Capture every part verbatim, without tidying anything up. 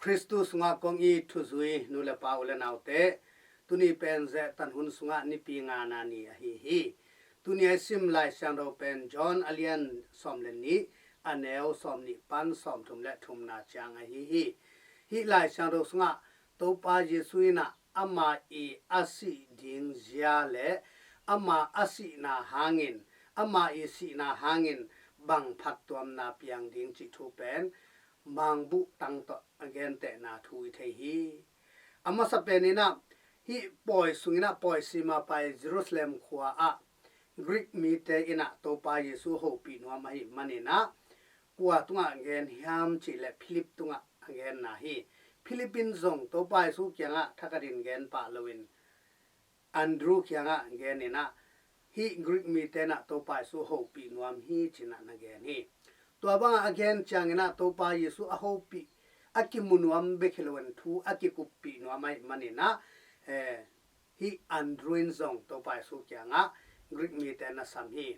Khristu sungah kong it thuzui nu le pa, u le naute, tuni pen zehtan hun sungah nipi ngana ni ahi hi. Tuni a i sim Lai Siangtho pen John a lian sawm le nih, a neu sawm nih pan sawm thum le thumna ciang ahi hi. Hih Lai Siangtho sungah Topa Jesu in ah ama i a sih ding zia le ama a sihna hangin, ama i sihna hangin bang phattuamna piang ding cih thu pen mangbuh tang tawh a gentehna thu i thei hi. A masa pen in ah hih pawi sung in ah pawi sima pai Jerusalem khua ah Greek mite in ah Topa Jesu hopih nuam ahih manin ah kua tungah gen hiam cih leh Philip tungah a genna hi. Philip in zong Topa Jesu kiangah thakhatin gen pah loin Andrew kiangah gen in ah hih Greek mite in ah Topa Jesu hopih nuam hi ci-in ah na gen hi. Tua bangah a gen ciangin ah Topa Jesu a hopih, a kimu nuam bek hi loin thu a kikuppih nuam ahih manin ah, eh, hih Andrew in zong Topa Jesu kiangah Greek mite na sam hi.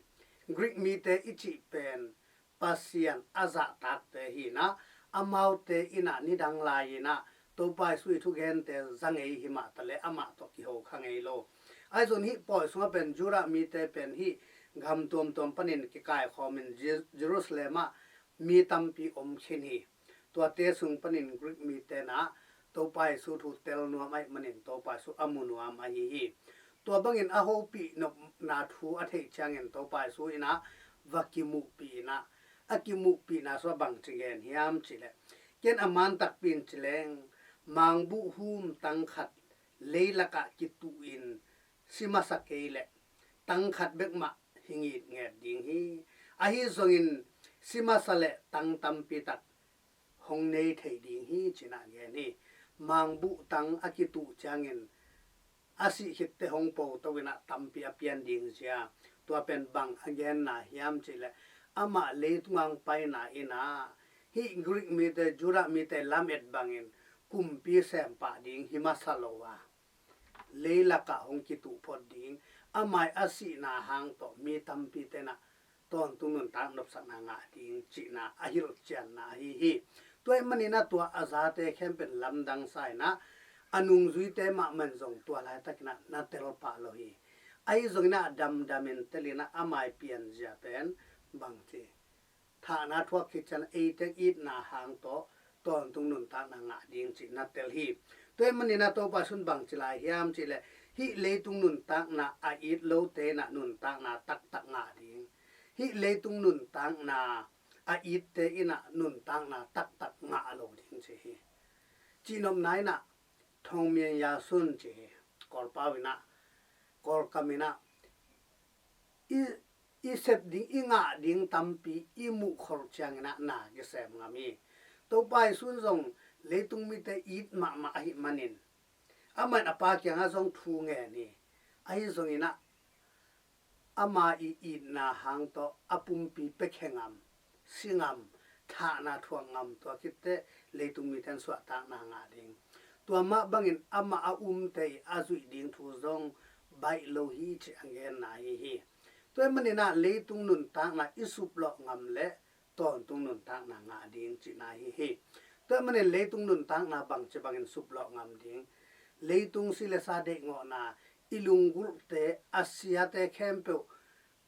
Greek mite i cih pen Pasian a zahtakte hi in ah, amaute in ah nidang lai in ah Topa Jesu i thugente za ngei hi mah taleh amah tawh kiho kha ngei lo. Ahi zongin hih pawi sungah pen Judah mite pen hih gam tuamtuam panin kikaikhawmin Je-, Jerusalem ah mi tampi om khin hi. Tuate sung panin Greek mite in ah Topa Jesu thu tel nuam ahih manin Topa Jesu a mu nuam ahi hi. Tua bangin a hopih nopna thu a theih ciangin Topa Jesu in ah va kimuhpih in ah, a kimuhpihna sungah bangci gen hiam cih leh, ken a man takpi in ci leng, mangbuh hum tang khat leilakah kituh in si masa kei leh tang khat bek mah hi ngitnget ding hi. Ahi zongin si masa leh tang tampi tak hong nei thei ding hi ci-in ah gen hi. Mangbuh tang a kituh ciangin a sih khitte hong po to in ah tampi a pian ding zia, tua pen bang a genna hiam cih leh, amah leitung ah hong paina in ah hih Greek mite, Judah mite lamet bangin kumpi sem pah ding hi masa lo a, leilakah hong kituh phot ding, ama i a sihna hang tawh mi tampite in ah tawntung nuntak nopsakna ngah ding cihna a hilhcianna ahi hi. Tua ahih manin ah tua a zate khempeuh lamdang sa in ah, a nungzuite mahmah in zong tua laitakin ah na tel pah lo hi. Ahi zongin ah damdamin tel in ah ama i pianzia pen bangci, thahna thuak khit ciang eite itna hang tawh tawntung nuntakna ngah ding cih na tel hi. Tua ahih manin ah Topa Jesu in bangci lai hiam cih leh, hih leitung nuntakna a it lote in ah nuntakna taktak ngah ding, hih leitung nuntakna a itte in ah nuntakna taktak ngah lo ding ci hi. Cihnopna in ah thongmian yasun ci hi. Kawlpau in ah, Kawlkam in ah i, i sep ding, i ngah ding tampi i muh kholh ciangin ah na kisem ngam hi. Topa Jesu in zong leitung mite it mahmah ahih manin, amah in a Pa kiangah zong thu ngen hi. Ahi zongin ah ama i itna hang tawh a pumpi pekhe ngam, si ngam, thahna thuak ngam, tua khitteh leitung mite in suahtakna ngah ding. Tua mah bangin amah a umte i a zuih ding thu zong baih lo hi cih a genna ahi hi. Tua ahih manin ah leitung nuntakna i suplawh ngam leh tawntung nuntakna ngah ding cihna ahi hi. Tua ahih manin leitung nuntakna bangci bangin suplawh ngam ding, leitung si le sa deihngawhna i lunggulhte, a siate khempeuh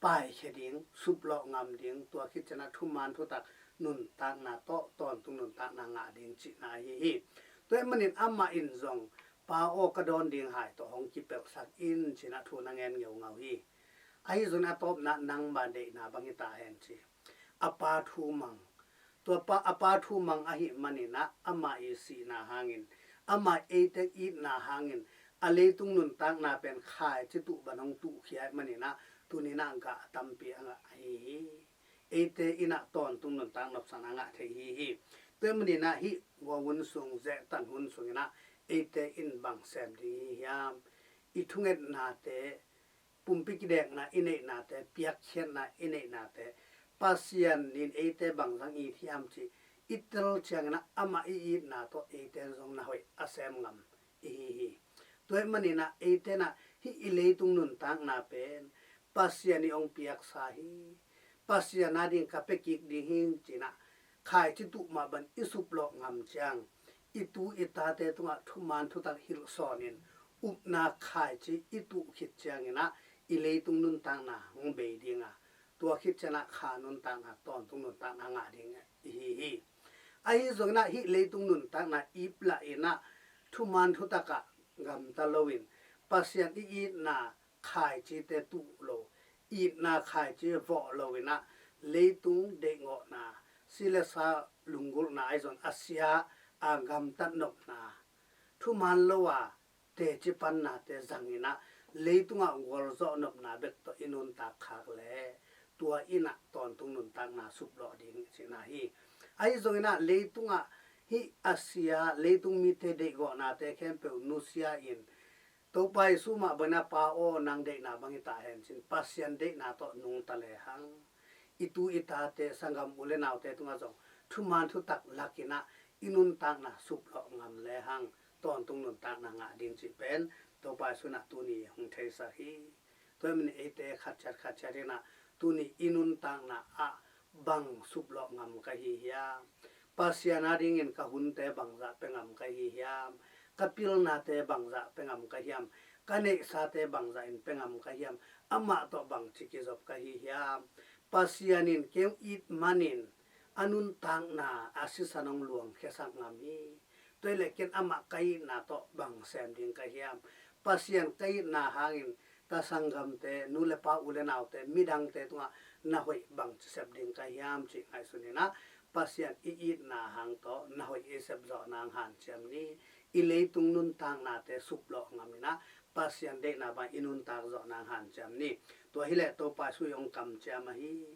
paikhia ding, suplawh ngam ding, tua khit ciang ah thuman thutak nuntakna tawh tawntung nuntakna ngah ding cihna ahi hi. Tua ahih manin amah in zong, Pa aw, ka dawn ding hai tawh hong kipelhsak in ci-in ah thu na ngen ngeungau hi. Ahi zongin a tawpna nangma deihna bang hi ta hen ci. A Pa thu mang. Tua pa, a Pa thu mang ahih manin ah ama i sihna hangin, ama eite itna hangin, a leitung nuntakna pen khaici tuh bang hong tuhkhia ahih manin ah tuni-in ah gah tampi a ngah ahi hi. Eite in ah tawntung nuntak nopsakna ngah thei hi hi. Tua ahih manin ah hih guah hun sung, zehtan hun sungin ah eite in bang sem ding hi hiam? I thungetnate, pumpi kidekna i neihnate, piakkhiatna i neihnate, Pasian in eite bang zang it hiam cih i tel ciangin ah amah i itna tawh eite in zong na hoih a sem ngam i hi hi. Tua ahih manin ah eite in ah hih i leitung nuntakna pen Pasian in hong piaksa hi, Pasian ading ka pia kik ding hi ci-in ah khaici tuh mah bang i suplawh ngam ciang, i tu i tate tungah thuman thutak hilh sawnin upna khaici i tuh khit cianginah i leitung nuntakna hong bei dinga, tua khit cianah kha nuntakna, tawntung nuntakna ngah ding i hi hi. Ahi zonginah hih leitung nuntakna ip lahinah thuman thutakah gamta loin Pasian i itna khaicite tuh lo, itna khaici vawh loinah leitung deihgawhna, si le sa lunggulhna ahi zong a sia a gamtat nopna, thuman lo a teci pannate zanginah leitungah gualzawh nopna bek tawh i nuntak khak le tua innah tawntung nuntakna suplawh ding cihna hi. Ahi zonginah leitungah hih a sia leitung mite deihgawhnate khempeuh nusia in Topa Jesu mah bangin a Pa aw, nang deihna bang hi ta hen cin Pasian deihna tawh nungta lehang i tu i tate sanggam u le naute tungah zong thuman thutak lakinah i nuntakna suplawh ngam lehang tawntung nuntakna ngah ding cih pen Topa Jesu inah tuni hong theisak hi. Tua hi manin eite khatciat khatciat inah tuni i nuntakna ah bang suplawh ngam ka hi hiam? Pasian adingin ka hunte bangzah pia ngam ka hi hiam? Ka pilnate bangzah pia ngam ka hiam? Ka neihsate bangzah in pia ngam ka hiam? Amah tawh bangci kizop ka hi hiam? Pasian in kei hong it manin a nuntakna a sisan hong luangkhiasak ngam hi. Tua hi leh ken amah ka itna tawh bang sem ding ka hiam? Pasian ka itna hangin ka sanggamte, nu le pa, u le naute, midangte tungah na hoih bangci sep ding ka hiam cih ngaihsun inah Pasian i itna hang tawh na hoih i sep zawh nang hanciam ni. I leitung nuntaknate suplawh ngam inah Pasian deihna bang i nuntak zawh nang hanciam ni. Tua hi leh Topa Jesu i hong kamciam ahi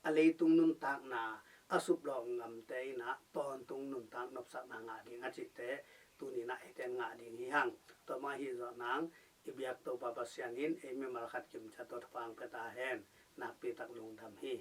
a leitung nuntakna a suplawh ngamte inah tawntung nuntak nopsakna ngah ding a cihte tuni inah eite in ngah ding hi hang. Tua mah hi zawh nang i biak Topa Pasian in ei mimal khat kimciat tawh thupha hong pia ta hen. Nakpi tak lungdam hi.